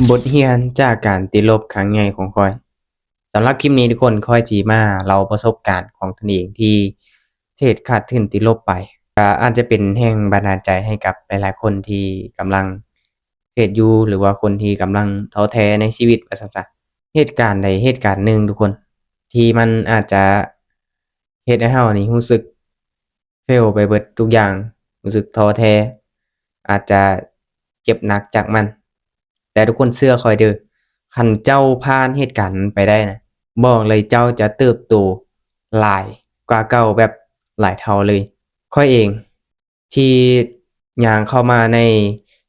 ບົດຮຽນຈາກການຕິດລົບຄັ້ງໃຫຍ່ຂອງຂ້ອຍ. ສຳລັບຄລິບນີ້ທຸກຄົນ ຂ້ອຍຊິມາເລົ່າປະສົບການຂອງຕົນເອງທີ່ເທຣດຂາດທຶນຕິດລົບໄປ. ກະອາດຈະເປັນແຮງບັນດານໃຈໃຫ້ກັບຫຼາຍໆຄົນທີ່ກຳລັງເທຣດຢູ່ ຫຼືວ່າຄົນທີ່ກຳລັງທໍ້ແທ້ໃນຊີວິດວ່າຊັ້ນຊະ. ເຫດການໃດເຫດການໜຶ່ງທຸກຄົນ ທີ່ມັນອາດຈະເຮັດໃຫ້ເຮົານີ້ຮູ້ສຶກ ເຟວໄປເບິດທຸກຢ່າງ, ຮູ້ສຶກທໍ້ແທ້, ອາດຈະເຈັບໜັກຈາກມັນ. ແຕ່ທຸກຄົນເຊື່ອຂ້ອຍເດີ້, ຄັນເຈົ້າຜ່ານເຫດການນັ້ນໄປໄດ້ນະ, ບອກເລີຍເຈົ້າຈະເຕີບໂຕຫຼາຍກວ່າເກົ່າແບບຫຼາຍເທົ່າເລີຍ. ຂ້ອຍເອງທີ່ຍ່າງເຂົ້າມາໃນ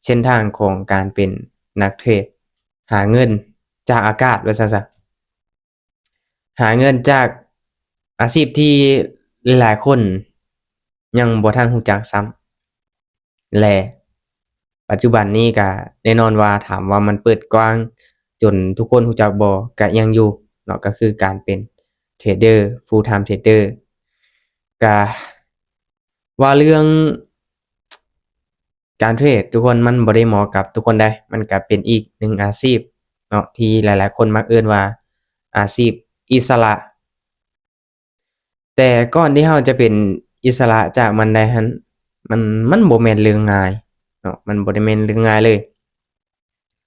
ເສັ້ນທາງຂອງການເປັນນັກເທຣດ, ຫາເງິນຈາກອາກາດວ່າຊັ້ນຊະ. ຫາເງິນຈາກອາຊີບທີ່ຫຼາຍໆຄົນຍັງບໍ່ທັນຮູ້ຈັກຊ້ຳ ແລະ ປັດຈຸບັນນີ້ກະແນ່ນອນວ່າ ຖາມວ່າມັນເປີດກວ້າງຈົນທຸກຄົນຮູ້ຈັກບໍ່? ກະຍັງຢູ່ເນາະ, ກະຄືການເປັນເທຣດເດີ, full time trader. ກະ ວ່າເລື່ອງການເທຣດທຸກຄົນ ມັນບໍ່ໄດ້ເໝາະກັບທຸກຄົນໃດ໋, ມັນກະເປັນອີກໜຶ່ງອາຊີບເນາະ ທີ່ຫຼາຍໆຄົນມັກເອີ້ນວ່າອາຊີບອິດສະຫຼະ. ແຕ່ກ່ອນທີ່ເຮົາຈະເປັນອິດສະຫຼະຈາກມັນໄດ້ຫັ້ນ ມັນ ມັນບໍ່ແມ່ນເລື່ອງງ່າຍເນາະ, ມັນບໍ່ໄດ້ແມ່ນເລື່ອງງ່າຍເລີຍ.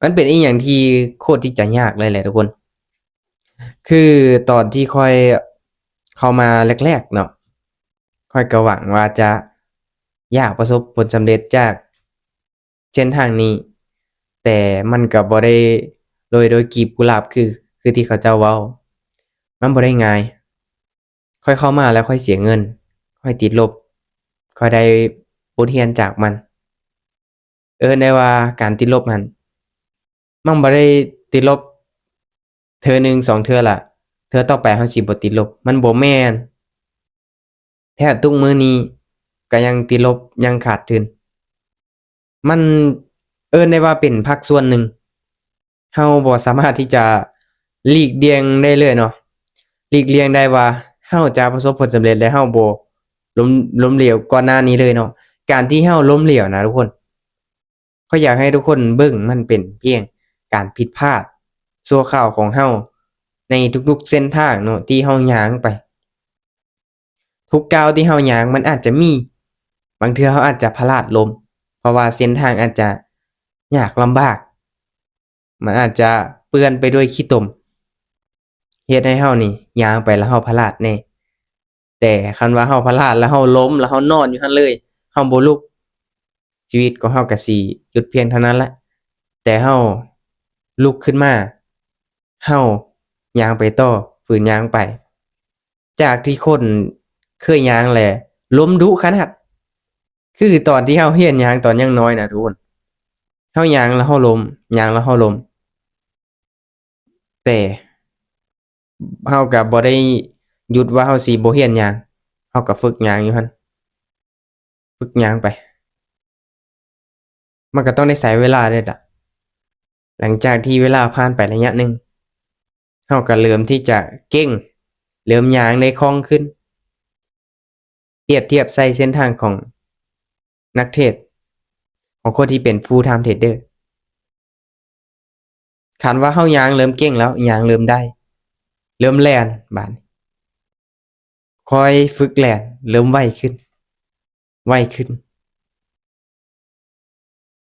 ມັນເປັນອີ່ຫຍັງທີ່ໂຄດທີ່ຈະຍາກເລີຍແຫຼະທຸກຄົນ. ຄືຕອນທີ່ຂ້ອຍເຂົ້າມາແລກໆເນາະ, ຂ້ອຍກໍຫວັງວ່າຈະຢາກປະສົບຜົນສຳເລັດຈາກເສັ້ນທາງນີ້, ແຕ່ມັນກໍບໍ່ໄດ້ໂລຍໂດຍກລີບກຸຫຼາບ ຄື ຄືທີ່ເຂົາເຈົ້າເວົ້າ. ມັນບໍ່ໄດ້ງ່າຍ. ຂ້ອຍເຂົ້າມາແລ້ວຂ້ອຍເສຍເງິນ, ຂ້ອຍຕິດລົບ, ຂ້ອຍໄດ້ບົດຮຽນຈາກມັນ. ເອີ້ນໄດ້ວ່າການຕິດລົບຫັ້ນ ມັນບໍ່ໄດ້ຕິດລົບເທື່ອໜຶ່ງສອງເທື່ອລະ ເທື່ອຕໍ່ໄປເຮົາຊິບໍ່ຕິດລົບ, ມັນບໍ່ແມ່ນ. ແທບທຸກມື້ນີ້ກໍຍັງຕິດລົບ, ຍັງຂາດທຶນ. ມັນເອີ້ນໄດ້ວ່າເປັນພາກສ່ວນໜຶ່ງ. ເຮົາບໍ່ສາມາດທີ່ຈະຫຼີກລ່ຽງໄດ້ເລີຍເນາະ, ຫຼີກລ່ຽງໄດ້ວ່າເຮົາຈະປະສົບຜົນສຳເລັດ ແລະ ເຮົາບໍ່ລົ້ມ ລົ້ມເຫຼວກ່ອນໜ້ານີ້ເລີຍເນາະ. ການທີ່ເຮົາລົ້ມເຫຼວນະທຸກຄົນ, ຂ້ອຍຢາກໃຫ້ທຸກຄົນເບິ່ງມັນເປັນພຽງການຜິດພາດຊົ່ວຄາວຂອງເຮົາໃນທຸກໆເສັ້ນທາງເນາະ ທີ່ເຮົາຍ່າງໄປ. ທຸກກ້າວທີ່ເຮົາຍ່າງມັນອາດຈະມີ, ບາງເທື່ອເຮົາອາດຈະພະລາດລົ້ມ ເພາະວ່າເສັ້ນທາງອາດຈະຍາກລຳບາກ, ມັນອາດຈະເປື້ອນໄປດ້ວຍຂີ້ຕົມ, ເຮັດໃຫ້ເຮົານີ້ຍ່າງໄປແລ້ວເຮົາພະລາດແນ່. ແຕ່ຄັນວ່າເຮົາພະລາດແລ້ວເຮົາລົ້ມ ແລ້ວເຮົານອນຢູ່ຫັ້ນເລີຍ, ເຮົາບໍ່ລຸກ, ຊີວິດຂອງເຮົາກໍຊິຢຸດພຽງເທົ່ານັ້ນແຫຼະ. ແຕ່ເຮົາລຸກຂຶ້ນມາ, ເຮົາຍ່າງໄປຕໍ່, ຝືນຍ່າງໄປ. ຈາກທີ່ຄົນເຄີຍຍ່າງແລ້ວລົ້ມດຸຂະໜາດ, ຄືຕອນທີ່ເຮົາຮຽນຍ່າງຕອນຍັງນ້ອຍນະທຸກຄົນ, ເຮົາຍ່າງແລ້ວເຮົາລົ້ມ, ຍ່າງແລ້ວເຮົາລົ້ມ. ແຕ່ເຮົາກໍບໍ່ໄດ້ຢຸດວ່າເຮົາຊິບໍ່ຮຽນຍ່າງ, ເຮົາກໍຝຶກຍ່າງຢູ່ຫັ້ນ, ຝຶກຍ່າງໄປ. ມັນກໍຕ້ອງໄດ້ໃຊ້ເວລາເດ້ລະ. ຫຼັງຈາກທີ່ເວລາຜ່ານໄປໄລຍະໜຶ່ງ, ເຮົາກໍເລີ່ມທີ່ຈະເກັ່ງ, ເລີ່ມຍ່າງໄດ້ຄ່ອງຂຶ້ນ. ປຽບທຽບໃສ່ເສັ້ນທາງຂອງນັກເທຣດ, ຂອງຄົນທີ່ເປັນ full time trader. ຄັນວ່າເຮົາຍ່າງເລີ່ມເກັ່ງແລ້ວ, ຍ່າງເລີ່ມໄດ້, ເລີ່ມແລ່ນ, ບາດນີ້ຄ່ອຍຝຶກແລ່ນ, ເລີ່ມໄວຂຶ້ນ, ໄວຂຶ້ນ.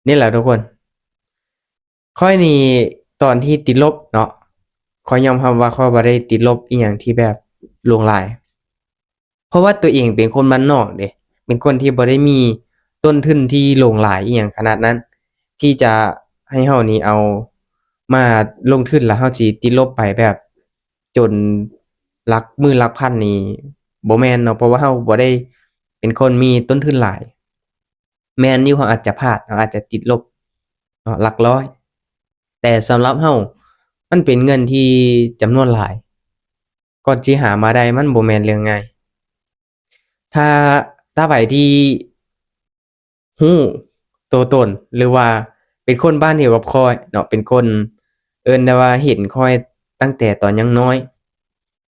ນີ້ແຫຼະທຸກຄົນ, ຂ້ອຍນີ້ຕອນທີ່ຕິດລົບເນາະ, ຂ້ອຍຍອມຮັບວ່າຂ້ອຍບໍ່ໄດ້ຕິດລົບອີ່ຫຍັງທີ່ແບບຫຼວງຫຼາຍ. ເພາະວ່າຕົວເອງເປັນຄົນບ້ານນອກເດ້, ເປັນຄົນທີ່ບໍ່ໄດ້ມີຕົ້ນທຶນທີ່ຫຼວງຫຼາຍອີ່ຫຍັງຂະໜາດນັ້ນ ທີ່ຈະໃຫ້ເຮົານີ້ເອົາມາລົງທຶນ ແລ້ວເຮົາຊິຕິດລົບໄປແບບຈົນຫຼັກໝື່ນຫຼັກພັນນີ້ບໍ່ແມ່ນເນາະ, ເພາະວ່າເຮົາບໍ່ໄດ້ເປັນຄົນມີຕົ້ນທຶນຫຼາຍ. ແມ່ນຢູ່ ເຮົາອາດຈະພາດ, ເຮົາອາດຈະຕິດລົບເນາະ ຫຼັກຮ້ອຍ, ແຕ່ສຳລັບເຮົາ ມັນເປັນເງິນທີ່ຈຳນວນຫຼາຍ. ກ່ອນຊິຫາມາໄດ້ ມັນບໍ່ແມ່ນເລື່ອງງ່າຍ. ຖ້າ ຖ້າໃຜທີ່ຮູ້ໂຕຕົນ ຫຼືວ່າເປັນຄົນບ້ານດຽວກັບຂ້ອຍເນາະ, ເປັນຄົນ ເອີ້ນໄດ້ວ່າເຫັນຂ້ອຍຕັ້ງແຕ່ຕອນຍັງນ້ອຍ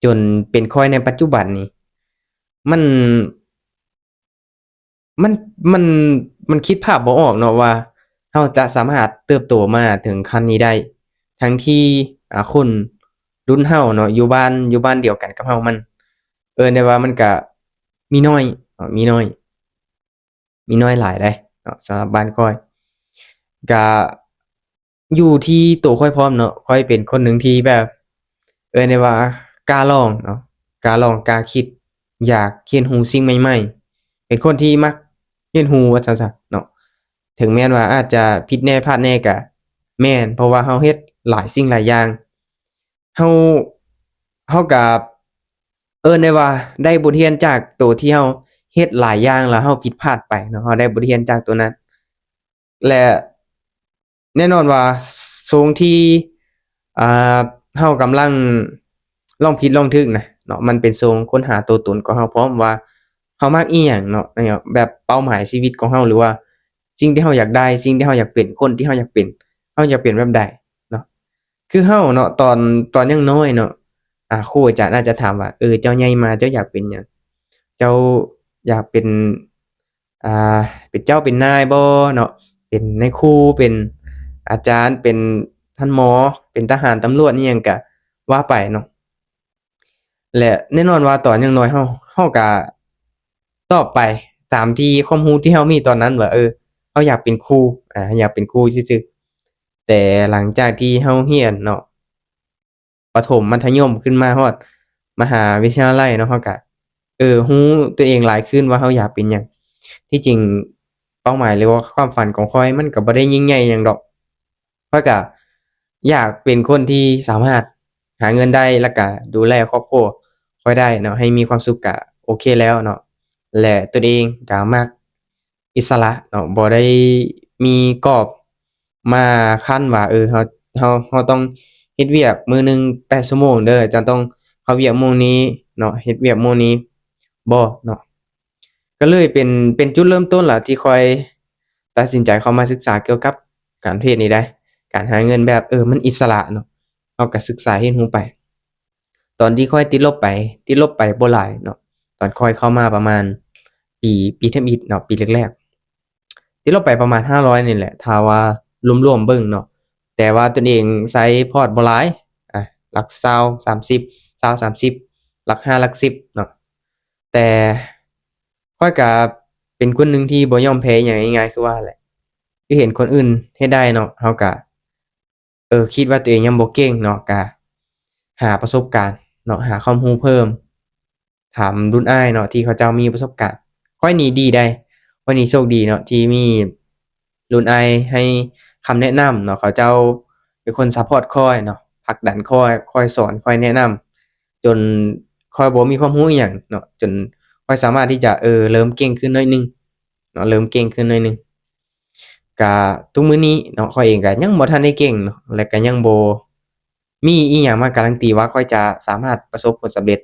ຈົນເປັນຂ້ອຍໃນປັດຈຸບັນນີ້ ມັນ ມັນ ມັນ ມັນຄິດພາບບໍ່ອອກເນາະວ່າ ເຮົາຈະສາມາດເຕີບໂຕມາເຖິງຂັ້ນນີ້ໄດ້. ທັງທີ່ ອາ ຄົນລຸ້ນເຮົາເນາະ ຢູ່ບ້ານ ຢູ່ບ້ານດຽວກັນກັບເຮົາ ມັນ ເອີ້ນໄດ້ວ່າມັນກະມີໜ້ອຍເນາະ ມີໜ້ອຍ ມີໜ້ອຍຫຼາຍໃດເນາະ ສຳລັບບ້ານຂ້ອຍ ກະຢູ່ທີ່ໂຕຂ້ອຍພ້ອມເນາະ. ຂ້ອຍເປັນຄົນໜຶ່ງທີ່ແບບ ເອີ້ນໄດ້ວ່າກ້າລອງເນາະ ກ້າລອງ ກ້າຄິດ ຢາກຮຽນຮູ້ສິ່ງໃໝ່ໆ ເປັນຄົນທີ່ມັກຮຽນຮູ້ວ່າຊັ້ນຊະເນາະ. ເຖິງແມ່ນວ່າອາດຈະຜິດແດ່ພາດແດ່ກະແມ່ນ ເພາະວ່າເຮົາເຮັດຫຼາຍສິ່ງຫຼາຍຢ່າງ ເຮົາ ເຮົາກະ ເອີ້ນໄດ້ວ່າໄດ້ບົດຮຽນຈາກໂຕທີ່ເຮົາເຮັດຫຼາຍຢ່າງ ແລ້ວເຮົາຜິດພາດໄປເນາະ ເຮົາໄດ້ບົດຮຽນຈາກໂຕນັ້ນ ແລະ ແນ່ນອນວ່າຊ່ວງທີ່ ອ່າ ເຮົາກຳລັງລອງຜິດລອງຖືກນະເນາະ ມັນເປັນຊ່ວງຄົ້ນຫາໂຕຕົນຂອງເຮົາພ້ອມວ່າເຮົາມັກອີ່ຫຍັງເນາະ ແບບເປົ້າໝາຍຊີວິດຂອງເຮົາ ຫຼືວ່າສິ່ງທີ່ເຮົາຢາກໄດ້ ສິ່ງທີ່ເຮົາຢາກເປັນ ຄົນທີ່ເຮົາຢາກເປັນ ເຮົາຢາກເປັນແບບໃດເນາະ. ຄືເຮົາເນາະ ຕອນ ຕອນຍັງນ້ອຍເນາະ ອາ ຄູອາຈານອາດຈະຖາມວ່າ ເອີ ເຈົ້າໃຫຍ່ມາເຈົ້າຢາກເປັນຫຍັງ? ເຈົ້າຢາກເປັນ ອ່າ ເປັນເຈົ້າເປັນນາຍບໍ່ເນາະ ເປັນນາຍຄູ ເປັນອາຈານ ເປັນທ່ານໝໍ ເປັນທະຫານ ຕຳຫຼວດ ອີ່ຫຍັງກະວ່າໄປເນາະ. ແລະ ແນ່ນອນວ່າຕອນຍັງນ້ອຍເຮົາ ເຮົາກະຕອບໄປຕາມທີ່ຄວາມຮູ້ທີ່ເຮົາມີຕອນນັ້ນວ່າ ເອີ ເຮົາຢາກເປັນຄູ ອາ ເຮົາຢາກເປັນຄູຊື່ໆ. ແຕ່ຫຼັງຈາກທີ່ເຮົາຮຽນເນາະ ປະຖົມ ມັດທະຍົມ ຂຶ້ນມາຮອດມະຫາວິທະຍາໄລເນາະ ເຮົາກະ ເອີ ຮູ້ຕົວເອງຫຼາຍຂຶ້ນວ່າເຮົາຢາກເປັນຫຍັງ. ທີ່ຈິງເປົ້າໝາຍ ຫຼືວ່າຄວາມຝັນຂອງຂ້ອຍ ມັນກະບໍ່ໄດ້ຍິ່ງໃຫຍ່ຫຍັງດອກ ຂ້ອຍກະຢາກເປັນຄົນທີ່ສາມາດຫາເງິນໄດ້ ແລ້ວກະດູແລຄອບຄົວຂ້ອຍໄດ້ເນາະ ໃຫ້ມີຄວາມສຸກກະໂອເຄແລ້ວເນາະ. ແລະ ຕົນເອງກະມັກອິດສະຫຼະເນາະ ບໍ່ໄດ້ມີກອບມາຂັ້ນວ່າ ເອີ ເຮົາ ເຮົາ ເຮົາຕ້ອງເຮັດວຽກມື້ໜຶ່ງແປດຊົ່ວໂມງເດີ ເຈົ້າຕ້ອງເຂົ້າວຽກໂມງນີ້ເນາະ ເຮັດວຽກໂມງນີ້ ບໍ່ເນາະ. ກະເລີຍເປັນ ເປັນຈຸດເລີ່ມຕົ້ນລະທີ່ຂ້ອຍຕັດສິນໃຈເຂົ້າມາສຶກສາກ່ຽວກັບການເທຣດນີ້ໄດ໋ ການຫາເງິນແບບ ເອີ ມັນອິດສະຫຼະເນາະ ເຮົາກະສຶກສາຮຽນຮູ້ໄປ. ຕອນທີ່ຂ້ອຍຕິດລົບໄປ ຕິດລົບໄປບໍ່ຫຼາຍເນາະ ຕອນຂ້ອຍເຂົ້າມາປະມານປີ ປີທຳອິດເນາະ ປີແລກໆ ຕິດລົບໄປປະມານຫ້າຮ້ອຍນີ້ແຫຼະ ຖ້າວ່າລວມໆເບິ່ງເນາະ. ແຕ່ວ່າຕົນເອງໃຊ້ພອດບໍ່ຫຼາຍ ອາ ຫຼັກຊາວ ສາມສິບ ຊາວ ສາມສິບ ຫຼັກຫ້າ ຫຼັກສິບເນາະ. ແຕ່ຂ້ອຍກະເປັນຄົນໜຶ່ງທີ່ບໍ່ຍອມແພ້ຫຍັງງ່າຍໆ ຄືວ່າແຫຼະ ຄືເຫັນຄົນອື່ນເຮັດໄດ້ເນາະ ເຮົາກະ ເອີ ຄິດວ່າຕົວເອງຍັງບໍ່ເກັ່ງເນາະ ກະຫາປະສົບການເນາະ ຫາຄວາມຮູ້ເພີ່ມ ຖາມລຸ້ນອ້າຍເນາະ ທີ່ເຂົາເຈົ້າມີປະສົບການ. ຂ້ອຍນີ້ດີໃດ໋ ຂ້ອຍນີ້ໂຊກດີເນາະ ທີ່ມີລຸ້ນອ້າຍໃຫ້ຄຳແນະນຳເນາະ ເຂົາເຈົ້າເປັນຄົນຊັບພອດຂ້ອຍເນາະ ຜັກດັນຂ້ອຍ ຄອຍສອນ ຄອຍແນະນຳ ຈົນຂ້ອຍບໍ່ມີຄວາມຮູ້ອີ່ຫຍັງເນາະ ຈົນຂ້ອຍສາມາດທີ່ຈະ ເອີ ເລີ່ມເກັ່ງຂຶ້ນໜ້ອຍໜຶ່ງເນາະ ເລີ່ມເກັ່ງຂຶ້ນໜ້ອຍໜຶ່ງ. ກະທຸກມື້ນີ້ເນາະ ຂ້ອຍເອງກະຍັງບໍ່ທັນໄດ້ເກັ່ງເນາະ ແລະ ກະຍັງບໍ່ມີອີ່ຫຍັງມາກາລັນຕີວ່າຂ້ອຍຈະສາມາດປະສົບຜົນສຳເລັດ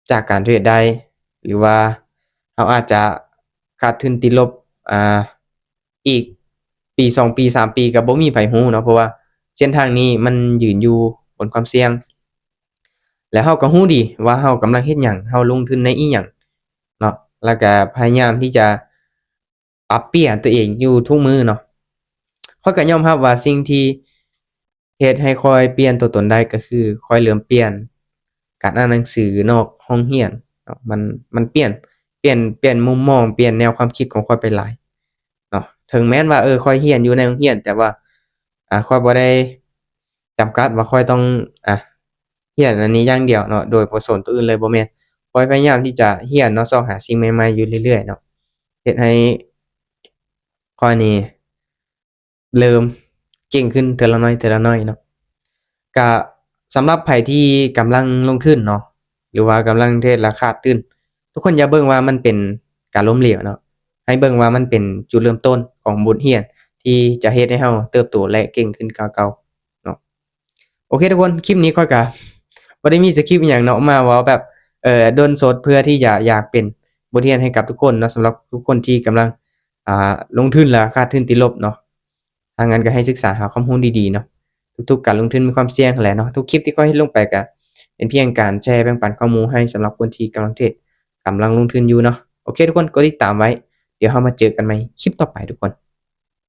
ຈາກການເທຣດໄດ້ ຫຼືວ່າເຮົາອາດຈະຂາດທຶນຕິດລົບ ອາ ອີກປີ ສອງປີ ສາມປີ ກະບໍ່ມີໃຜຮູ້ເນາະ ເພາະວ່າເສັ້ນທາງນີ້ມັນຢືນຢູ່ບົນຄວາມສ່ຽງ ແລະ ເຮົາກະຮູ້ດີວ່າເຮົາກຳລັງເຮັດຫຍັງ ເຮົາລົງທຶນໃນອີ່ຫຍັງເນາະ ແລ້ວກະພະຍາຍາມທີ່ຈະ ປັບປ່ຽນຕົວເອງຢູ່ທຸກມື້ເນາະ. ຂ້ອຍກະຍອມຮັບວ່າສິ່ງທີ່ເຮັດໃຫ້ຂ້ອຍປ່ຽນຕົວຕົນໄດ້ ກະຄືຂ້ອຍເລີ່ມປ່ຽນການອ່ານໜັງສືນອກຫ້ອງຮຽນເນາະ ມັນ ມັນປ່ຽນ ປ່ຽນ ປ່ຽນມຸມມອງ ປ່ຽນແນວຄວາມຄິດຂອງຂ້ອຍໄປຫຼາຍເນາະ. ເຖິງແມ່ນວ່າ ເອີ ຂ້ອຍຮຽນຢູ່ໃນໂຮງຮຽນ ແຕ່ວ່າ ອາ ຂ້ອຍບໍ່ໄດ້ຈຳກັດວ່າຂ້ອຍຕ້ອງ ອາ ຮຽນອັນນີ້ຢ່າງດຽວເນາະ ໂດຍບໍ່ສົນຕົວອື່ນເລີຍ ບໍ່ແມ່ນ. ຂ້ອຍພະຍາຍາມທີ່ຈະຮຽນເນາະ ຊອກຫາສິ່ງໃໝ່ໆຢູ່ເລື້ອຍໆເນາະ ເຮັດໃຫ້ຂ້ອຍນີ້ເລີ່ມເກັ່ງຂຶ້ນເທື່ອລະໜ້ອຍ ເທື່ອລະໜ້ອຍເນາະ. ກະສຳລັບໃຜທີ່ກຳລັງລົງທຶນເນາະ ຫຼືວ່າກຳລັງເທຣດແລ້ວຂາດທຶນ ທຸກຄົນຢ່າເບິ່ງວ່າມັນເປັນການລົ້ມເຫຼວເນາະ ໃຫ້ເບິ່ງວ່າມັນເປັນຈຸດເລີ່ມຕົ້ນຂອງບົດຮຽນທີ່ຈະເຮັດໃຫ້ເຮົາເຕີບໂຕ ແລະ ເກັ່ງຂຶ້ນກວ່າເກົ່າເນາະ. ໂອເຄທຸກຄົນ ຄລິບນີ້ຂ້ອຍກະບໍ່ໄດ້ມີສະຄຣິບອີ່ຫຍັງເນາະ ມາເວົ້າແບບ ເອີ ດົນສົດ ເພື່ອທີ່ຈະຢາກເປັນບົດຮຽນໃຫ້ກັບທຸກຄົນເນາະ ສຳລັບທຸກຄົນທີ່ກຳລັງ ອາ ລົງທຶນແລ້ວຂາດທຶນຕິດລົບເນາະ. ຖ້າຊັ້ນກະໃຫ້ສຶກສາຫາຄວາມຮູ້ດີໆເນາະ ທຸກໆການລົງທຶນມີຄວາມສ່ຽງຫັ້ນແຫຼະເນາະ. ທຸກຄລິບທີ່ຂ້ອຍເຮັດລົງໄປກະເປັນພຽງການແຊແບ່ງປັນຄວາມຮູ້ໃຫ້ສຳລັບຄົນທີ່ກຳລັງເທຣດ ກຳລັງລົງທຶນຢູ່ເນາະ. ໂອເຄທຸກຄົນ ກົດຕິດຕາມໄວ້ ດຽວເຮົາມາເຈີກັນໃໝ່ຄລິບຕໍ່ໄປທຸກຄົນ.